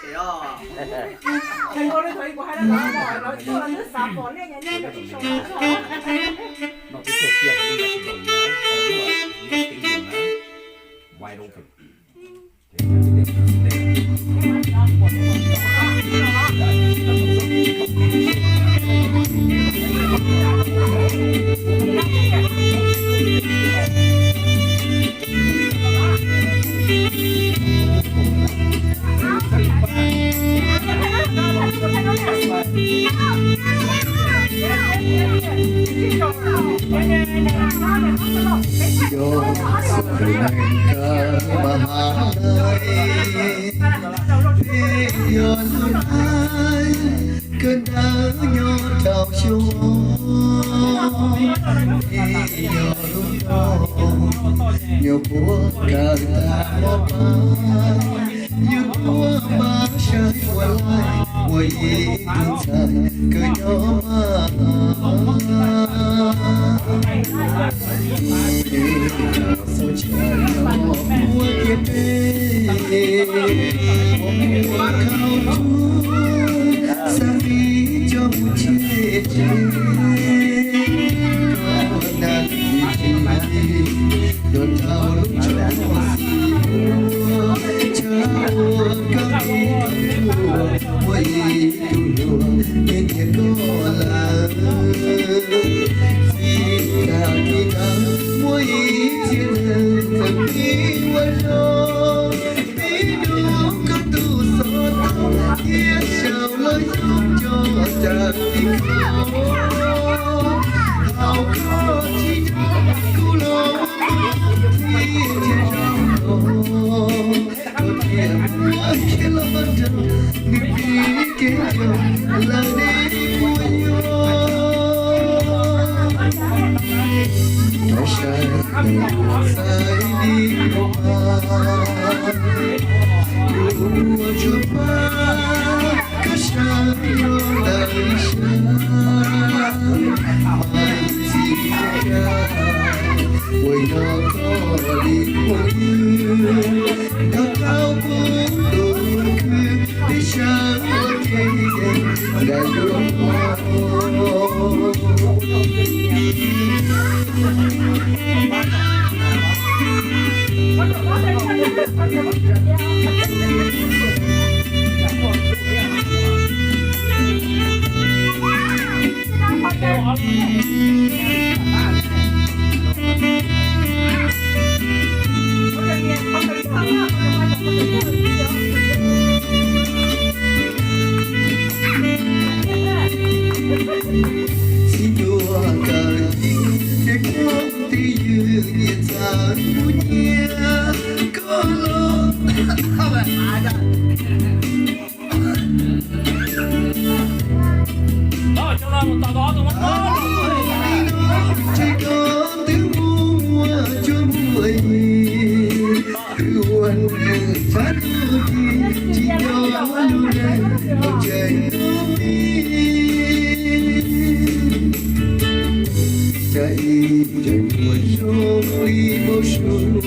Thầy ngồi đây, thầy của hai đứa nó, nó chưa là nước xả bỏ nên nhà nhé, nó chỉ sống. Nó cứ kêu kia, nó cứ kêu kia, nó cứ kêu kia, nó wide open. Kawg ntawd nyob rau xyoo, ib yog lub no nyuam qhuav kawm tag mos pab, yus tuaj npaj saib ua laij ua ib tug ntxhais kawg nyob mas. Xav tsis tshua, ua kiag peb, ua khau tsuag, xav tsis tshua mus tseg tseg. Koj nag tsis tsis, nyob rau lub tshoj xis, tshaj ua koj ib tug ua ib tug hluas, nyiam nyiam koj lawm. Txij tag kis ntawd muaj ib txhia neeg txawm pib ua zoo, pib rub koj tus xov tooj thiab sau lawv xyoo coj raws li khau. Thaum koj tsis nyob kuv los ua tib tsis zoo los, koj thiaj muab khiav los nrog nws pib kev nco lawm ne puas yog? Rov sawv mus xaiv li kuv mas, kuv ua tsuas pab koj sawv los ntawm sab, mas txij tag uas yog koj li phooj ywg, nrog rau kuv tus khwv peb sawv ua ke nrog yuav. Txij tuaj kawm tij ces kuv tus yawg nyiam txawv kuv nyiam koj los. Tsis koj twb muaj muaj tsuas muaj yig, twb ua nws tshav ntuj ti tsis nco lub neej ua tseem tus mi. Cas ib ntsais muag zoo li npau suav,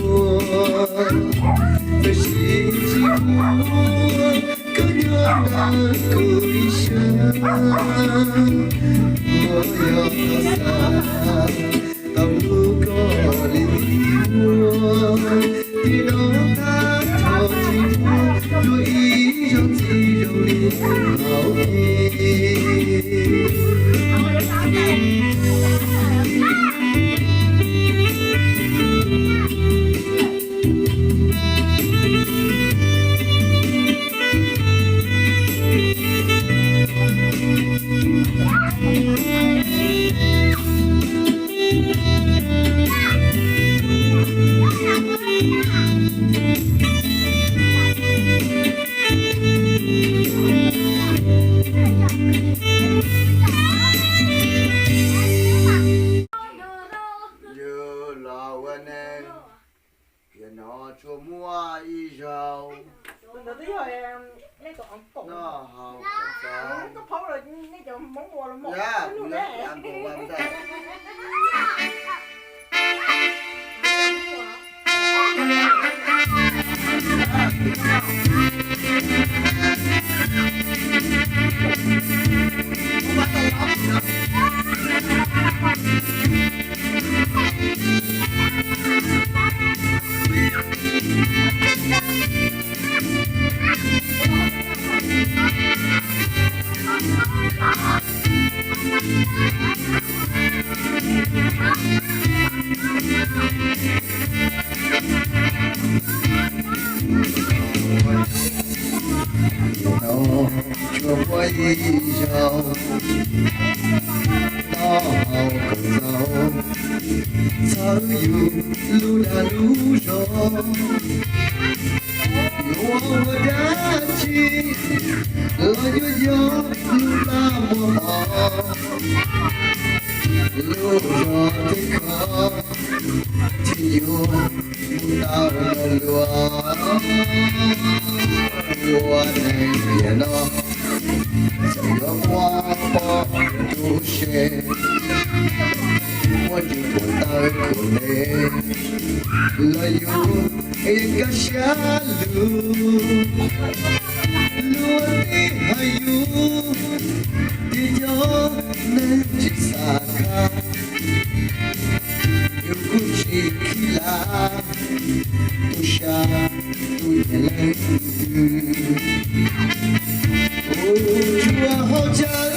tab sis tsis muaj koj nyob ntawm kuv ib sab, puas yog koj xav tau hlub koj li kuv, thiaj nov tag nrho tsis muaj dua ib zaug txiv zoo li thaum ub. Yog los ua neej, yog no tsuas muaj ib zaug noj haus kom tau. Yog kuv yuav am ua ntej. Tsuas muaj ib zaug, noj haus kom txaus, txhawb yus lub dag lub zog. Yuav ua dab tsi los yuav yog lub laj muag mos, lub zog twb khov, tsis yuav mus tau luag. Ua neeg tiam no, txawm yuav muaj poj tu se, muaj ris puas taw khuv le, los yus yeej kaj siab lug. Luag tej hais yus, ces cov neeg tsis xav khaj, yus kuj tsis khib lam, tus sab tus nyiam leej twg. Ua tsuas haus cawv,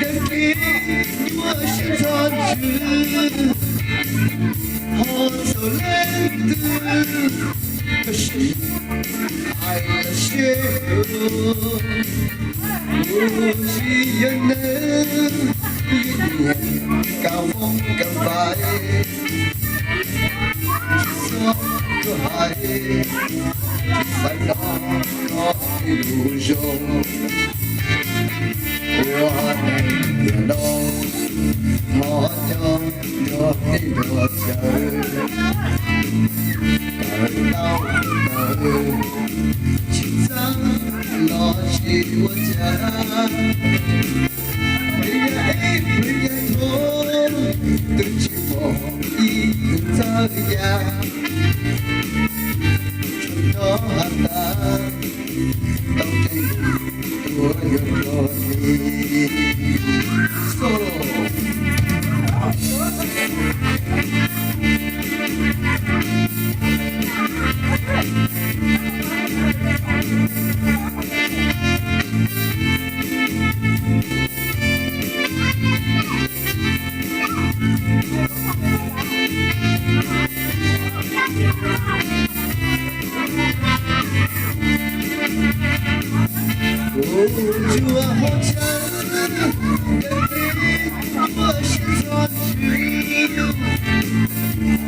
dawb ceev nyuaj siab txhob ntsws, ho txhaum leej twg, tab sis hais lus seb, kuv tsis yog neeg, yeej nyiam kas voob kas vais, tsis txhob tuaj hais, tsis xav hnov koj tej lus zoo. Ua neeg tiam no, thov nco nco nej nrog caw, kawm tau kawm, tsis txawj los tsis ua cas. Pheej yam ib pheej yam thoob, twb tsis pom ib tug txawj yam, tsuas nyob has tas tau tej tuaj yuav rau li. Kuv tsuas haus cawv, dawb ceev nyuaj siab txhob ntsws,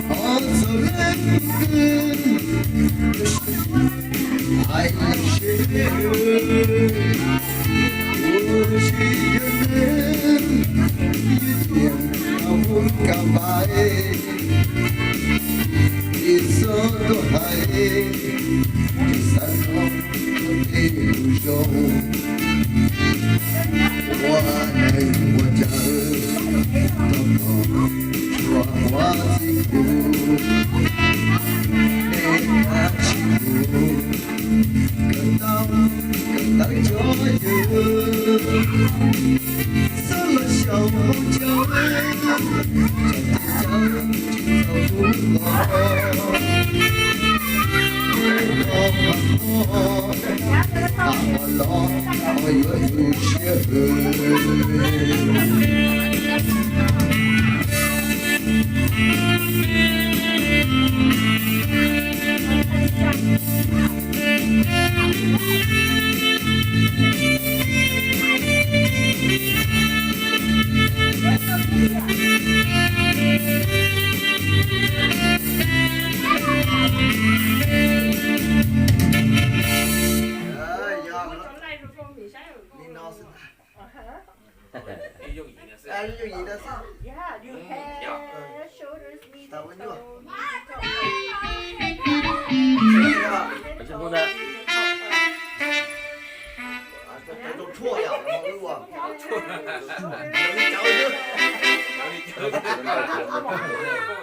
ho txhaum leej twg, hais lus seb, kuv tsis yog neeg, yeej nyiam kas voob kas vais, tsis txhob tuaj hais, tsis xav hnov koj tej lus zoo. Ua neeg ua cawv, tau kom tsuas huab txij kuv, nej kav tsij mus kawm tau kawm ntawv tso yawg, txhob los xyaum haus cawv, tsam tsis txaus tub los, kuv los mas hmo, tham hmo los ho yuav tu siab hwm. Li no xwb ntag. Yooj yim no xwb. Yeah, your head, shoulders, knees, toes. Rau tshuaj yom, rau li cawv xwb.